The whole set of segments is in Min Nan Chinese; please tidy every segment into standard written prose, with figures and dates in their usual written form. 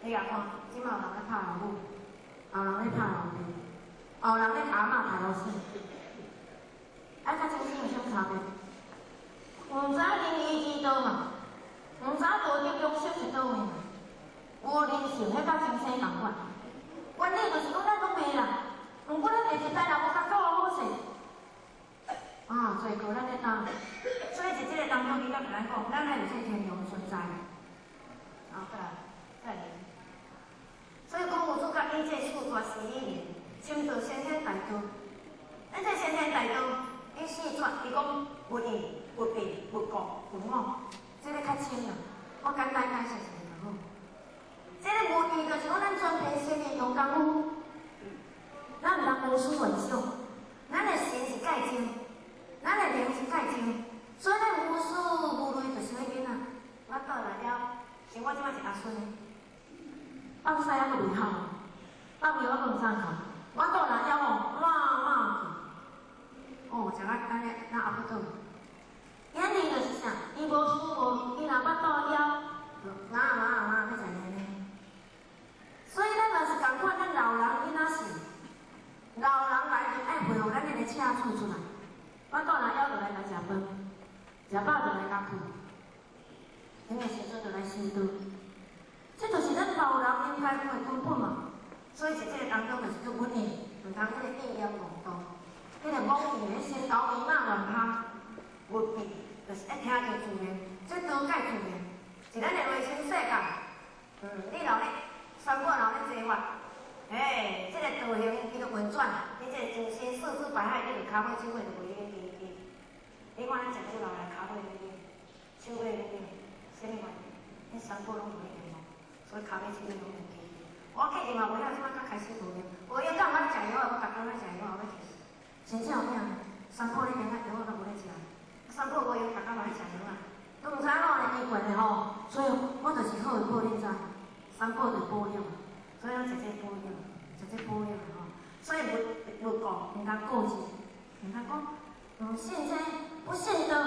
你共看，這馬有人咧拍老母，有人咧拍老爸，有人咧共阿嬤刣予死。啊，佮眾生有啥物差別？毋知仁義之道嘛，毋知道德良心是佗位嘛？有人性，彼佮眾生仝款。原理就是講咱攏罵人，毋過咱罵一代人無共教好勢。啊，罪過咱咧擔，所以佇這个當中，伊閣共咱講，咱愛有這個天良存在。啊，再來，再來。所以講有主甲以這四絕事理人，參透先天大道。咱這先天大道，伊四絕，伊講無異、無別、無過、無我，這个較深啦。我簡單解釋一下就好。這个無異就是講咱全憑心力用功夫，咱毋通無思亂想，咱的神是蓋淨，咱的靈是蓋淨，所以咱無思無慮就是彼囡仔。我倒來了，像我這擺是阿孫的，放屎還閣袂哭，放尿還閣毋知哭，我倒來了吼，罵罵去，哦，食到按呢，咱阿不倒。原理就是啥？伊無思無慮，伊若腹肚枵，就媽媽媽欲食安呢。所以咱嘛是仝款，咱老人囡仔是，老人來就愛恢復咱彼个赤子出來。腹肚若枵，就來來食飯，食飽就來共睏，彼个時陣就來修道。這就是咱老人應該有的根本嘛。所以佇這个當中，就是叫阮的，毋通彼个意念妄動，彼个妄念咧心頭面仔亂拍，無變，就是愛聽著自然，這道界自然，是咱的內心世界。你若咧宣布若咧坐法，嘿，這个道行伊就運轉，你這個周身四肢百骸，你就跤尾手尾就袂去機機。你看咱食久老來跤尾咧軟，手尾咧軟，啥物原因？你三寶攏無咧用，所以跤尾手尾攏會機。我客氣嘛袂曉，這擺才開始無用，無用敢毋捌食藥啊？我逐工咧食藥啊，欲食死。真正有影，三寶咧用啊藥我較無咧食，三寶無用，逐工嘛咧食藥啊。都毋知按怎咧醫過的吼，所以我就是好的報你知，三寶就保養，所以咱食這保養，食這保養吼。所以無無顧，毋通固執，毋通講毋信這，不信道，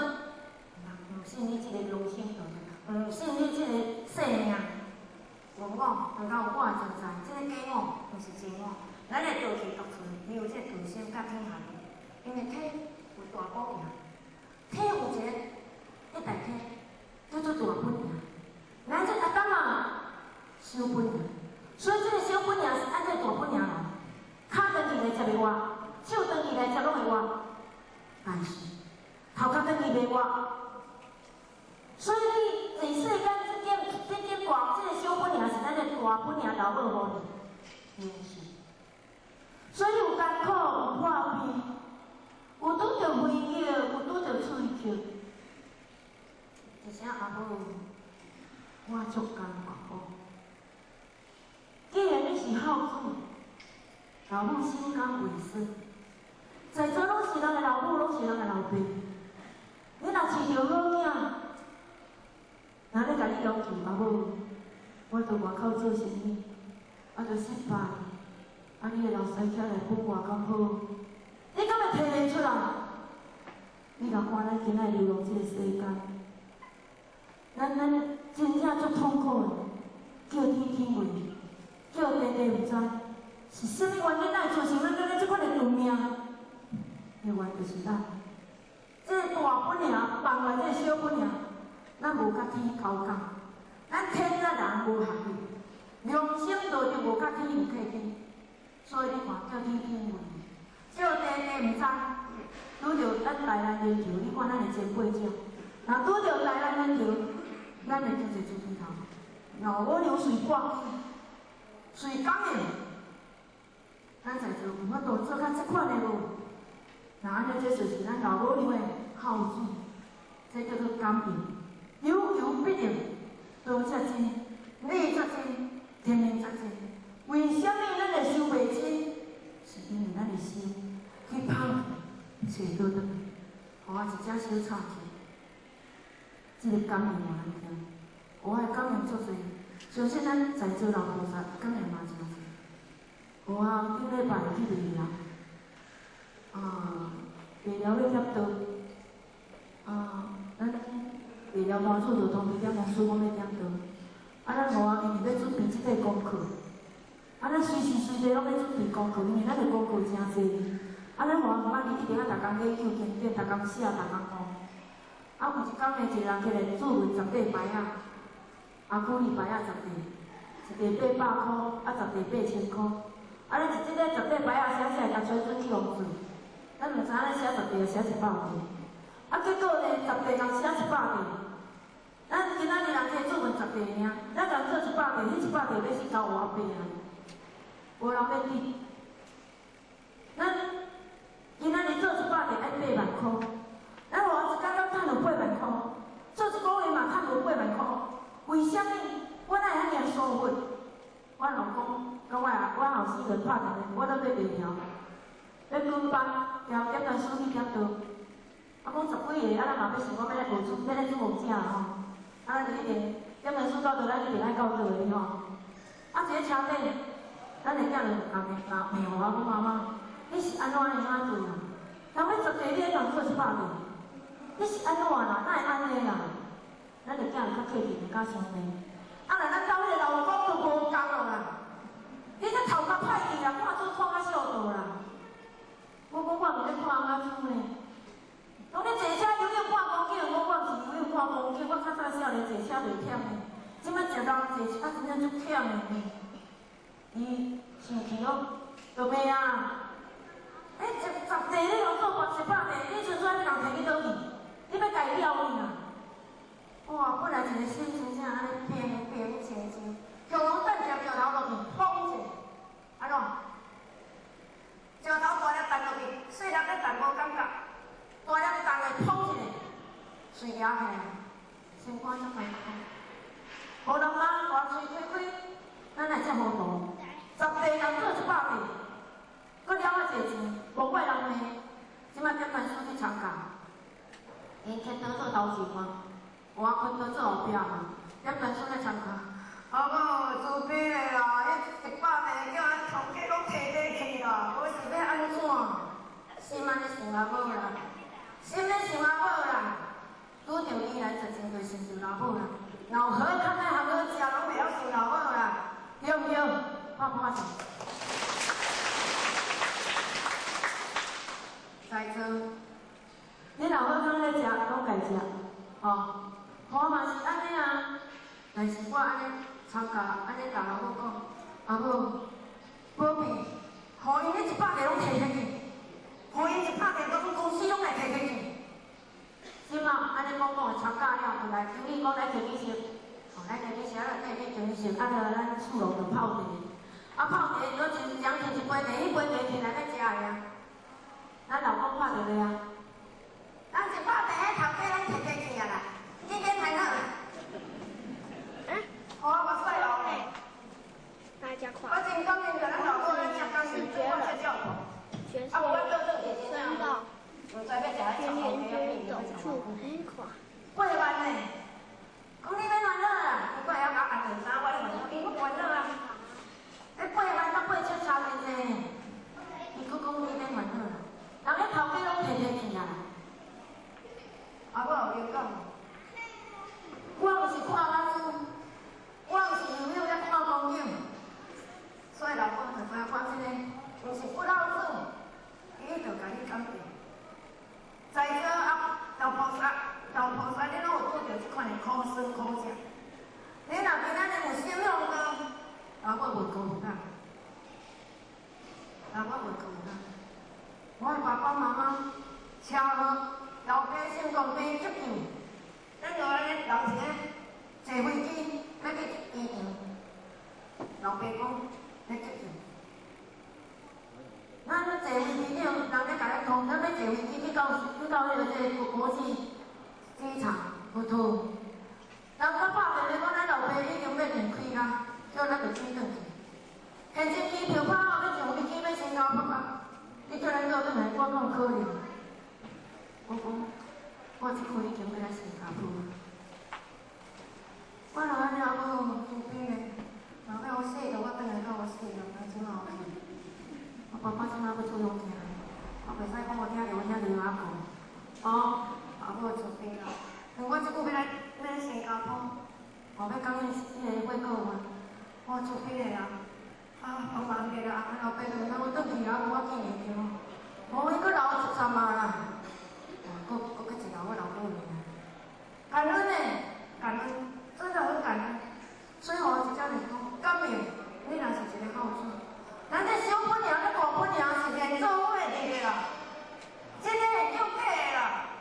毋信你這个良心道德，毋信你這个生命。無我，毋通有我的存在，這个假我毋是真我。咱的道氣獨存，伊有這個道心佮天下，因為天有大寶營，天有一個一大天叫做大本營。咱這阿當啊，小本營，所以這個小本營是按這大本營來，跤長去來接會活，手長去來接攏會活，但是頭殼轉去袂活。所以你在世間這點這點大，這個小本營是咱的大本營老母予你，是。所以有艱苦，有破病，有拄著危機，有拄著喙舌。一聲阿母，我足艱苦。既然你是孝子，老母心甘為孫，在座攏是人的老母，攏是人的老爸。你若飼著好囝，若咧共你要求阿母，我佇外口做生意，啊，著失敗，啊，你的老師起來分我較好，你敢會提會出來？你共看咱今仔流浪這个世間，咱真正足痛苦的，叫天天袂，叫地地毋知，是啥物原因會造成咱敢若這款的長命？原因就是咱這个大本營放來這個小本營，咱無佮天交感，咱天佮人無合一，良心道德無佮天有契機，所以你看叫天天袂，叫地地毋知，拄著咱台南人潮，你看咱的前輩者，若拄著台南人潮，咱會叫做豬鼻頭，老母娘隨掛，隨感應，咱在座有法度做較這款的無？那按呢，這就是咱老母娘的孝子，這叫做感應，有求必應，道則真，理則真，天命則真。為啥物咱會修袂真？是因為咱的心去拋去，揣倒轉來，予我一隻小插曲。這个感應予咱聽，我的感應足濟，相信咱在座老菩薩感應嘛真濟。有啊，頂禮拜去麥寮，啊，麥寮欲點道，啊，咱麥寮大主就通知點公司講欲點道，啊，咱無啊，因為欲準備這塊功課。啊，咱隨時隨地攏欲準備功課，因為咱的功課誠濟。啊，咱華媽咪一定愛逐工研究經典，逐工寫，逐工學。啊，有一工呢，一個人起來注文十塊牌仔，阿久里牌仔十塊，一塊800箍，啊，十塊8000箍。啊，咱一這個十塊牌仔寫起來，共水準去予做。咱毋知影咱寫十塊，寫100塊。啊，結果呢，十塊共寫100塊。咱今仔日人提注文十塊爾，咱共做100塊，彼100塊欲死交芋仔爬啊，無人欲滴。咱今仔日做100塊愛8萬箍，咱活一工才趁著8萬箍，做一個月嘛趁無八萬箍，為啥物？我哪會遐爾疏忽？我老公佮我我後生就拍電話，我咧買面條，欲滾班，交點來書去點桌。啊，講十幾個，啊，咱嘛欲想講欲來學煮，欲來煮予食吼。啊，咱就一定點來書到倒，咱一定愛到倒的吼。啊，坐佇車頂，咱的囝就共罵罵我講媽媽，你是按怎按怎做啊？人欲十塊，你愛共做100塊，你是按怎啦？哪會按呢啦？咱的囝較客氣，毋敢相罵。啊，若咱兜彼个老公就無仝咯啦。你這頭殼歹去啦，看書看甲寂倒啦。我講我毋咧看翁仔書呢。講你坐車游泳看風景，我講我毋是游泳看風景，我較早少年坐車袂忝的，這擺食人坐車真正足忝的呢。伊生氣哦，就罵啊！欸，十塊你予做100塊，你剩跩欲共提去佗去？你欲共伊了去啊？哇，本來一個心真正按呢平平靜靜，叫人等一下橋頭落去，砰一下，按怎？石頭大粒彈落去，細粒咧彈無感覺，大粒彈的砰一下，喙牙起來，心肝足難看。無人媽大喙開開，咱來遮糊塗，十塊共做100塊，閣了遐濟錢，無怪人罵。這擺點傳書去參加，𪜶天刀做頭前嘛，我坤刀做後壁嘛，點傳書咧參加。阿某慈悲的啦，彼100塊叫咱頭家攏提提去啦，無是欲按怎？心按呢想阿某啦，心咧想阿某啦，拄著伊來就真就想想老母啦。若有好康的通好食，攏袂曉想老母啦，對毋對？拍拍手。在座，你若好康咧食，攏家食，吼。我嘛是按呢啊，但是我按呢參加，按呢共老母講，阿母，無變，予𪜶彼100塊攏提提去，予𪜶100塊，阮公司攏來提提去。這馬按呢講講的參加了，就來經理講來更衣室，哦，來更衣室，啊，來去更衣室，啊，就咱厝內就泡茶，啊，泡茶如果一人提一杯茶，彼杯茶提來欲食的啊，咱老公拍電話啊，咱100塊，彼頭家攏提提去啊啦，今天還好。我目屎流呢。我真感恩，咱老母咱遮感恩，我遮照顾。啊，無我倒轉去真正，毋知欲食彼臭豆腐8萬呢，講你欲煩惱啦，伊閣會曉共我按電衫，我咧問伊，伊閣煩惱啊。彼8萬甲8七差真濟呢，伊閣講你免煩惱啦，人彼頭家攏提提去啊。阿某有勇敢。我毋是看老師，我毋是游泳咧看風景，所以老公就知影我這个毋是不老子，伊就共你講著。在座啊，老菩薩、老菩薩，你攏有拄著這款的苦酸苦食。你若今仔日有心向道，老母袂高興啊，老母袂高興啊。我的爸爸媽媽車禍，老爸心臟病急救，咱就按呢人一個坐飛機欲去機場，老爸講欲急救。咱坐飛機了，人咧共咱通，咱欲坐飛機去到彼个這個國際機場佛陀。人閣拍電話講，咱老爸已經欲斷氣啦，叫咱就轉轉去。現金機票拍好，欲上飛機欲新加坡啊！你叫咱倒轉來，我敢有可能？我講，我這久已經欲來新加坡。我若按呢阿母慈悲咧，若欲予死，就我轉來到我死了，咱怎好去？我爸爸這馬欲出勇行，我袂使講我聽著我聽著阿公。哦，阿母慈悲啦，我這久欲來欲來新加坡，我欲講彼個火鍋嘛。出品的人，啊，幫忙的啦，啊，老爸就問我轉去啊，無我見會著，無伊閣留一陣啊啦，哇，閣閣較一留，我留幾年啊。感恩呢，感恩，真的很感恩。所以我一只嚟講，感恩，你若是一个孝子，咱這小本爾佮大本爾是連做伙入的啦，這個會叫假的啦，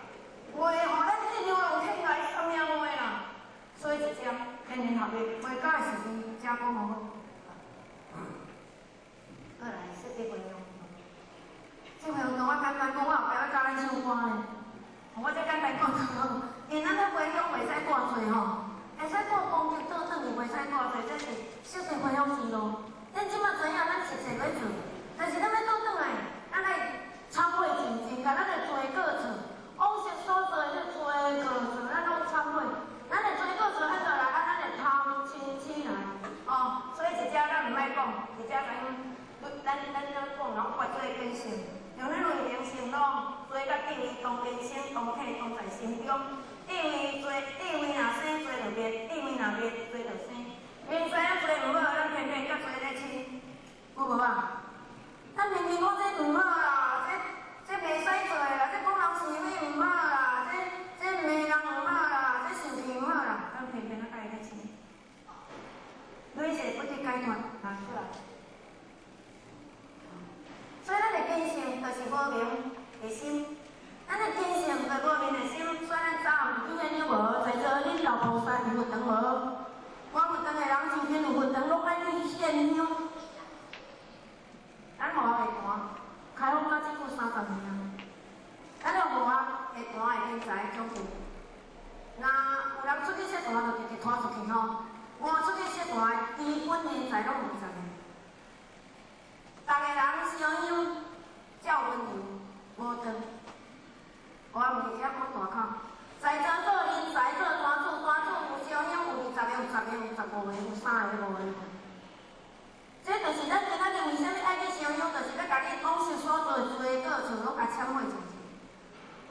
話予咱這牛郎天來三命話啦。所以一只天人合一，回家的時陣才講好。過來設計回向，這回向我簡單講，我後壁要教咱唱歌呢。我這簡單講就好，因咱咧回向袂使掛罪吼，會使掛功德倒轉去，袂使掛罪，這是設計回向之路。咱這馬知影，咱實際咧做，但是咱欲倒轉來，咱愛懺悔清淨，共咱的罪過錯，往昔所做的這罪過錯，咱攏懺悔。咱的罪過錯按怎來？啊，咱的貪嗔痴來，哦，所以一隻咱毋愛講，一隻咱咱咱咱講，攏活做根性，用咱內靈性攏罪佮智慧同根生同體同在心中。智慧罪，智慧若生罪就滅；智慧若滅，罪就生。明知影罪毋好，咱偏偏佮罪咧親，有無啊？咱明明講這毋好啦，這這袂使做啦，這講人是非毋好啦，這這罵人毋好啦，這生氣毋好啦，咱偏偏啊佮伊咧親。累世不得解脫，拿出來。所以咱的根性就是無明的心，咱的根性就是無明的心，所以咱早暗去獻香無，在座恁老菩薩有佛堂無？我佛堂的人今天有佛堂，攏愛去獻香。咱無會彈，開放到這久30年啊。咱若無啊，會彈的人才獎金。若有人出去說彈，就直直拖出去吼。我出去說彈的基本人才攏有20個。逐个人燒香，照溫柔，無斷。我毋是遮講大口，在座做人才做單主，單主有燒香，有20個，有10個，有15個，有3個、5個。這就是咱今仔日為啥物愛去燒香，就是欲共你往昔所做的罪過錯，攏共懺悔清淨。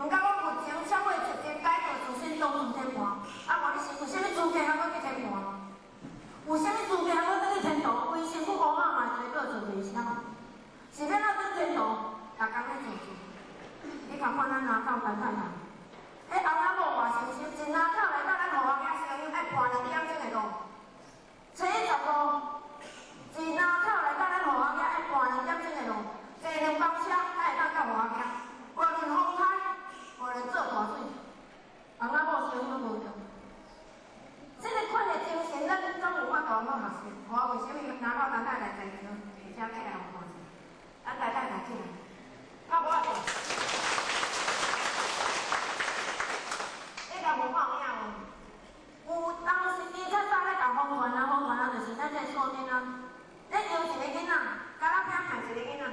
毋過我佛前懺悔清淨，解脫自身當順天盤。啊，無你是有啥物資格通閣去天盤？有啥物資格通閣轉去天堂？規身軀烏麻麻，罪過錯袂懺，是欲怎轉天堂？逐工咧做事。你看看咱阿祖陳太太，彼翁仔某偌誠心，一拿口來到咱雨仔囝燒香，愛盤2點鐘的路，初十五，一拿口來到咱雨仔囝愛盤2點鐘的路，坐兩班車才會當到雨仔囝。無論風颱，無論做大水，翁仔某燒香無斷。這个款的精神，咱總有法度通學習。我為啥物拿到陳太太在場，而且起來予看者？咱太太來起來，拍鼓仔。你甲無看有影無？有當時伊較早咧共瘋傳啊，瘋傳啊，就是咱這個數囡仔，咧養一個囡仔，敢若偏看一個囡仔，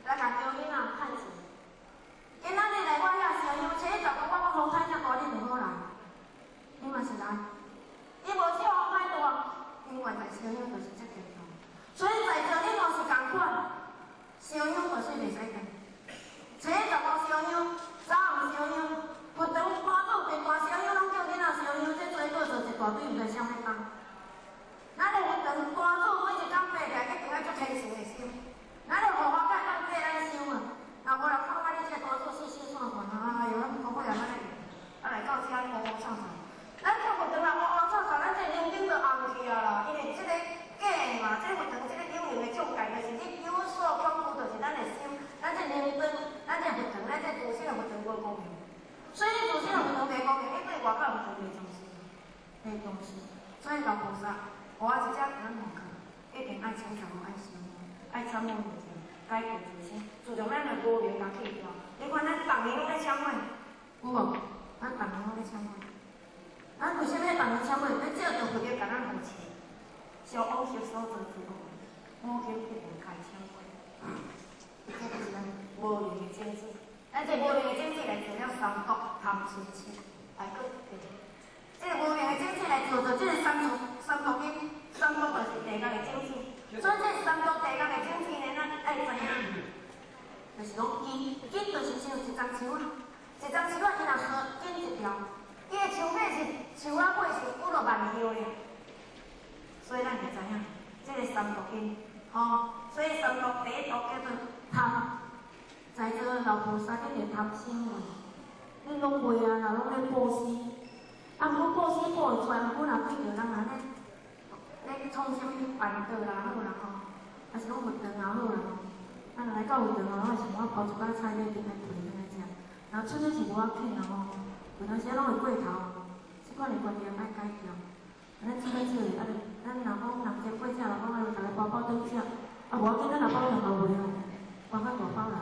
來共叫囡仔趁錢。今仔日來我遐燒香，初十五我講風颱遮大，你毋好來，伊嘛是來。伊無笑風歹大，因為在燒香就是這堅強。所以在座恁若是仝款，燒香就是袂使斷。初十五燒香，早暗燒香，佛堂搬祖邊搬燒香，攏叫囡仔燒香，這罪過做一大堆，毋知啥物工。咱的佛堂搬祖每一工爬起來，一定愛足虔誠的心。咱的護法會當替咱收啊，若無人感覺你這單主四四散散，哎喲，咱講過來安尼，啊來到遮烏烏吵吵。咱這佛堂若烏烏吵吵，咱這靈燈就暗去啊啦。因為這個假的嘛，這個佛堂這個有形的境界，就是你有所恐懼，就是咱的心，咱這靈燈，咱這佛堂，咱這自身的佛堂無光明。所以你自身的佛堂袂光明，你對外口佛堂袂重視，袂重視。所以老菩薩，我一只咱門口，一定愛請教，愛修，愛懺悔認罪，改過自新，自從咱的無明共去掉。你看咱逐年攏咧懺悔，有無？咱逐年攏咧懺悔。咱為啥物逐年懺悔？欲借著佛力共咱護持，將往昔所做之惡，五經必定開懺悔。這就是咱無明的種子。咱這無明的種子來做了三毒貪嗔痴，來閣對。這個無明的種子來做做這個三毒，三毒因，三毒就是地獄的種子。所以這三毒地獄的種子呢，咱愛知影，就是講根，根就是像一叢樹啊，一叢樹啊，伊若說根一條。伊的樹尾是樹仔尾是幾落萬葉的，所以咱會知影，這個個三毒因，吼，所以三毒第一毒叫做貪，在座老菩薩一定貪心啊，恁攏袂啊，若攏咧布施，啊，毋過布施布會出來，毋過若對著人安呢，咧創啥物煩惱啦好啦吼，還是講佛堂也好啦吼，啊，若來到佛堂啊，我會想我包一擺菜買轉來提轉來食，然後出去是無要緊啦吼，有當時攏會過頭，這款的觀念愛改掉。咱做欲做，啊，咱若講人這過食，若講愛逐个包包轉食，啊，無要緊，咱若包兩包袂哦，包較大包來，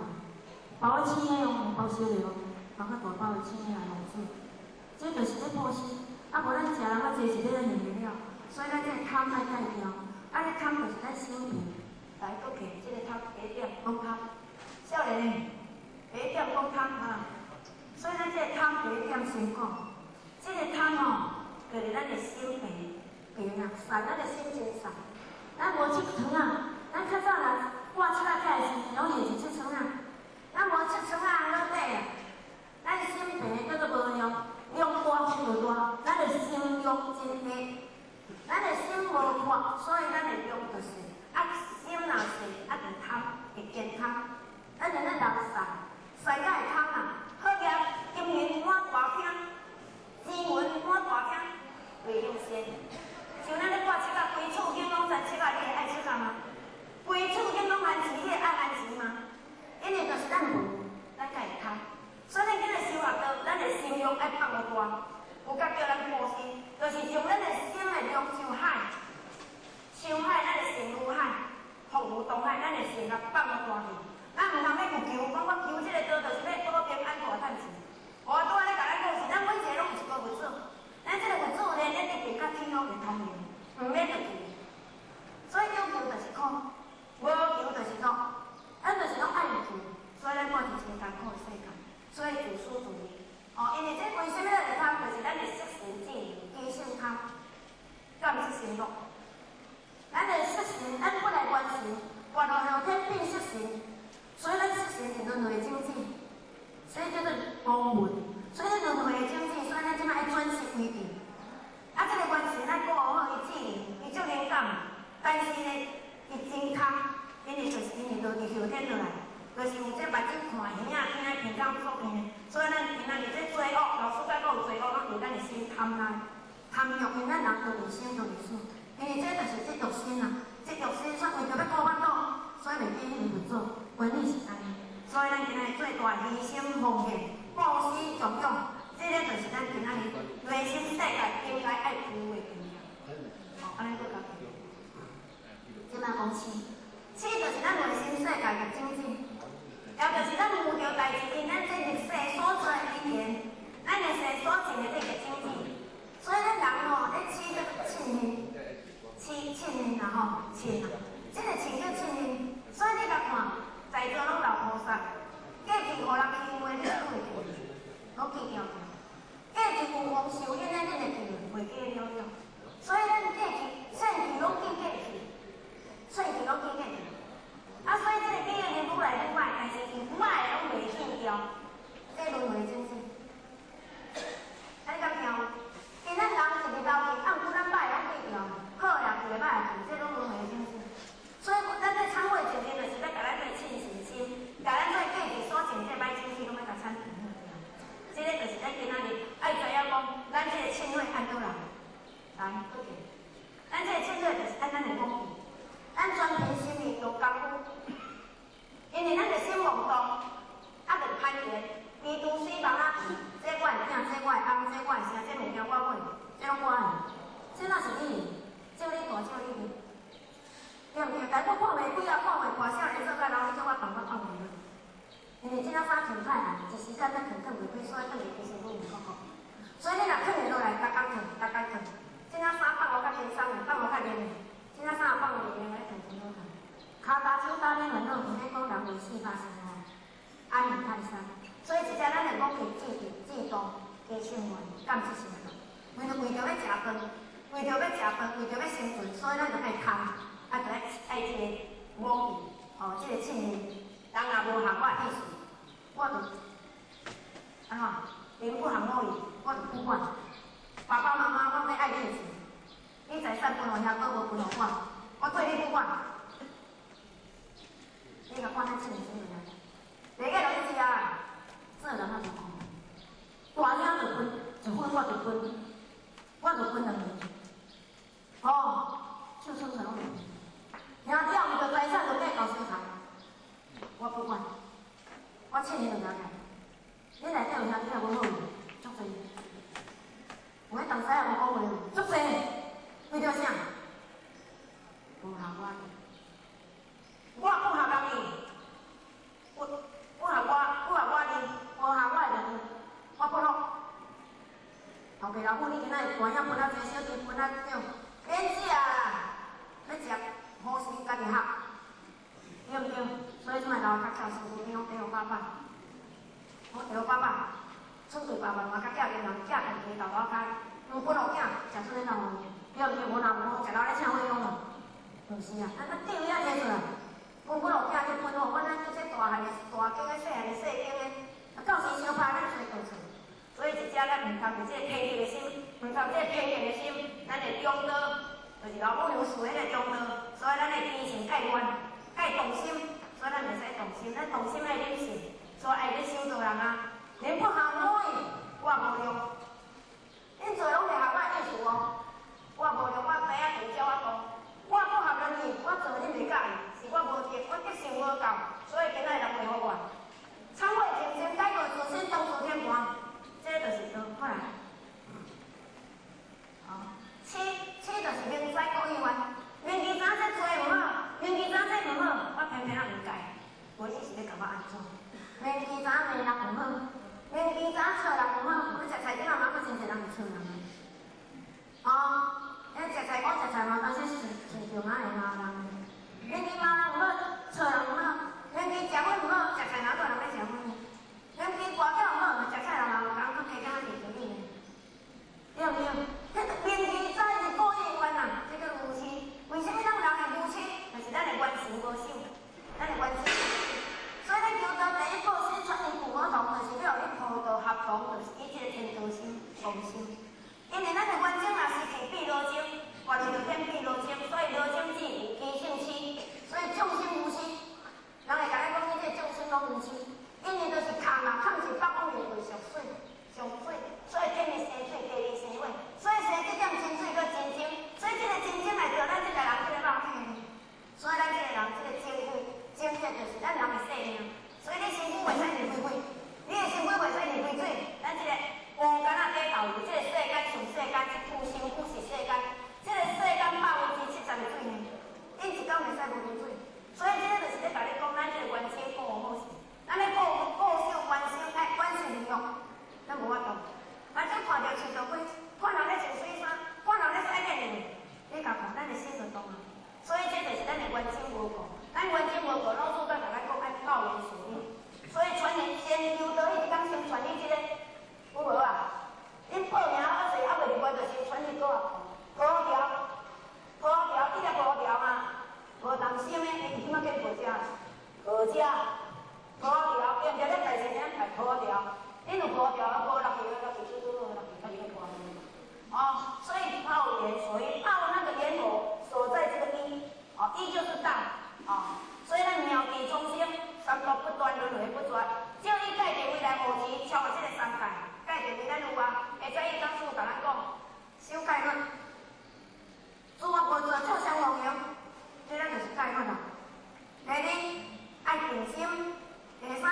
包的輕的哦，毋包小的哦，包較大包的輕的來互煮。這就是咧布施，啊，無咱食人較濟是欲來還的了，所以咱這個貪愛改掉，啊，這貪就是咱心脾來閣起，這個貪第一點講貪，少年的第一點講貪啊，所以咱這個貪第一點先講，這個貪吼，就是咱的心脾。平啊，散咱的心真散。咱無佚糖啊，咱較早若掛七仔的時陣，攏會是佚糖啊。咱無佚糖啊，落底啊，咱心脾叫做無量，量大就大，咱的心量真大，咱的心無闊，所以咱的量就細。啊，心若細，啊就貪會健康。咱就咱人散，散才會貪啊。好業金銀滿大廳，錢銀滿大廳，袂用善。像咱咧掛七仔，規厝景攏知七仔，你會愛七仔嗎？規厝景攏番薯，你會愛番薯嗎？因為就是咱無，咱才會貪。所以咱今日修學道，咱的心量愛放予大，有甲叫咱布施，就是將咱的心的量像海，像海，咱的心如海，福如東海，咱的心啊放予大去。咱毋通欲求，講我求這個道，就是欲保平安大趁錢。無拄仔咧共咱講是，咱每一個攏有一個佛祖，咱這個佛祖呢，咱一定佮天攏會通融，毋免著求。所以講求就是苦，無求就是樂，咱就是攏愛求，所以咱活佇真艱苦的世間。所以自私自利，哦，因為這為什麼咱會貪？就是咱的色心智機性貪，佮毋是心樂。咱的色心，咱本來原神，活落後天變色神，所以咱色神是輪迴種子，所以叫做無明。所以輪迴的種子，所以咱這擺愛轉世為智。啊，這個原神咱顧好伊智能，伊足靈感，但是呢，伊真空，因為就是因為落佇後天落來。就是有這目睭看、耳仔聽、鼻孔所聽，所以咱今仔日這罪惡，老師甲講罪惡，攏佇咱的心貪來、貪欲，因為咱人都有生都有死，因為這就是這肉身啊，這肉身所以為著欲顧腹肚，所以袂記彼个佛祖，原理是按呢。所以咱今仔日最大犧牲奉獻、布施供養，這個就是咱今仔日內心世界應該愛有的經驗。哦，按呢閣較。這擺講痴，痴就是咱內心世界的種子。也就是咱遇著代誌，因咱這歷世所做的因緣，咱歷世所種的這個種子，所以咱人吼咧痴叫做凊恨，痴凊恨啦吼，凊啊，這個凊叫凊恨，所以你共看，在座攏老菩薩，過去予人欺負的，你閣會記？攏記牢著。過去有風受恩的，你會記袂記了了？所以咱過去怨氣攏記過去，怨氣攏記過去。啊，所以這個記憶力愈來愈歹，但是伊歹的攏袂記牢，這輪迴種子。啊，你敢聽有？因咱人一直流去，啊，毋過咱歹的攏記牢，好的也記，歹的記，這攏輪迴種子。所以咱這懺悔靜慮，就是欲共咱這個凊心心，共咱這過去所種這歹種子，攏欲共鏟除好。這個就是咱今仔日愛知影講，咱這個凊火按佗來，來，閣記。咱這個凊火就是按咱的講句，咱專憑心力用功夫。因為咱的心妄動，啊，就攀緣，魚肚水蠓仔皮，這我的囝，這我的翁，這我的啥，這物件我買，這攏我的，這哪是你的？借你大借你的，對毋對？但我看袂開啊，看袂破，少年做甲老，你叫我放我放袂落。因為這領衫穿太暗，一時間咱穿囥袂開，所以囥佇規身軀毋覺覺。所以你若囥會落來，逐工囥，逐工囥，這領衫放予較輕鬆的，放予較黏的，這領衫放予黏的，來囥真好囥。跤踏手打免煩惱，毋免講人為四百生活，安如泰山。所以一只咱來講去智智度加唱願，感這心動。為著欲食飯，為著欲食飯，為著欲生存，所以咱就愛貪，啊，就愛愛這個妄語，吼，這個凊恨。人若無合我意思，我就按怎？人不合我意，我就不管。爸爸媽媽，我欲愛你錢，你財產分予遐閣無分予我，我我對你不管，你共管咱七年生命啊？袂過落去食啊，做人啊就講，大領就分，一分我就分，我就分兩個。哦，手伸出來攏袂。兄弟為著財產就計較相殘，我不管，我七年就拿起來。你內底有兄弟仔無好勢，足濟。有彼同事也無講話，足濟。為著啥？無合我，我不合人意，不不合我，不合我意，無合我的意，我不落。頭家老母，你今仔日大兄分較濟，小弟分較少，免食啦，欲食好時家己合，對毋對？所以這擺老較孝順，你講地予爸爸，我地予爸爸，出對爸爸媽媽較囝囡人，囝家己豆豆開，毋分予囝，食出咧鬧對毋對？無若無好，食到咧請費用咯。毋是啊，啊啊地位仔提出來，分分予囝你分予阮咱這大漢的大間的細漢的細間的，啊到時相拍咱揣倒厝。所以一只咱毋通有這個偏見的心，毋通這個偏見的心，咱的中道就是老母娘樹彼個中道，所以咱的精神蓋願，蓋動心，所以咱袂使動心，咱動心愛忍性，所以愛咧修道人啊，恁不合我意，我無量。恁做攏袂合我意思哦，我無量，我知影就照我講，我不合人意，我做恁袂佮意，是我無德，我德性無夠，所以今仔日人袂予我。懺悔虔誠改過自新，當作天盤。這就是道，過來。哦，痴痴就是明知故意冤，明知知這做毋好，明知知這毋好，我偏偏仔毋改，無你是欲共我按怎？明知知罵人毋好，明知知笑人毋好，你食菜頂仔嘛，閣真濟人會笑人。哦，彼食菜講食菜嘛，當時是親像仔會罵人。明知罵人毋好，笑人毋好，明知食薰毋好，食菜哪閣有人欲食薰？明知跋筊毋好，食菜人嘛有人閣加減仔伫嘴裡。對毋對？這個明知知是故意冤啊，這叫愚痴。為啥物咱人會愚痴？就是咱的願心無守，咱的願心。所以咱求道第一步先傳你古魔童，就是欲予你破道合同，就是以這個天道心、狂心。因為咱的願心若是去變羅精，跋落就變變羅精，所以羅精子有機性痴，所以眾生無痴。人會共咱講，你這眾生攏無痴，因為就是空啊，空是北方面為上水，上水，所以天日生水，地日生火，所以生這點真水閣真精，所以這個真精來著咱這個人這個肉體，所以咱這個人這個精血，精血就是咱人的生命。所以你身軀袂使離開火，你的身軀袂使離開水，咱這個烏干仔底頭有這個世間上世間，這軀身軀是世間，這個世間70%的水呢，恁一工袂使無啉水，所以這個就是咧共你講，咱這個原生顧好勢，咱咧顧顧守原生愛原生利用，咱無法度。反正看著飼著花，看人咧穿媠衫，看人咧洗面面，你共看，咱的心就動啊。所以這就是咱的原生無顧，咱原生無顧，老師閣共咱講愛教言事理，所以傳言先求道，彼一工先傳你這個，有無啊？恁報名猶勢猶未入關，就先傳你高啊，高調，高調，你著高調啊，無動心的，伊這擺叫無食，無食，高調，對毋對？咧大細聲來高調，恁有高調啊，無落去，落去出出落去，家己去看。哦，所以報緣所依，報那個緣火所在這個一，哦，一就是道，哦，所以咱妙諦眾生，三毒不斷，輪迴不絕，照伊界定未來五時超過這個三界，界定為咱有啊，會使伊講師共咱講，修戒律，諸惡無作，眾善奉行，這咱就是戒律啦。第二，愛定心；第三，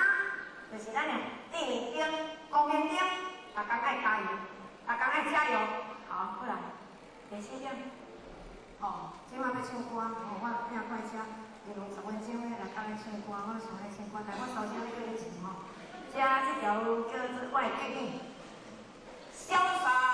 就是咱的智明燈、光明燈，逐工愛加油，逐工愛加油。好，過來，第四點，哦，這擺欲唱歌，哦，我拼快車，用10分鐘咧來教恁唱歌，我想咧唱歌，但我首先欲叫恁唱吼，這這條叫做我的國語，瀟灑。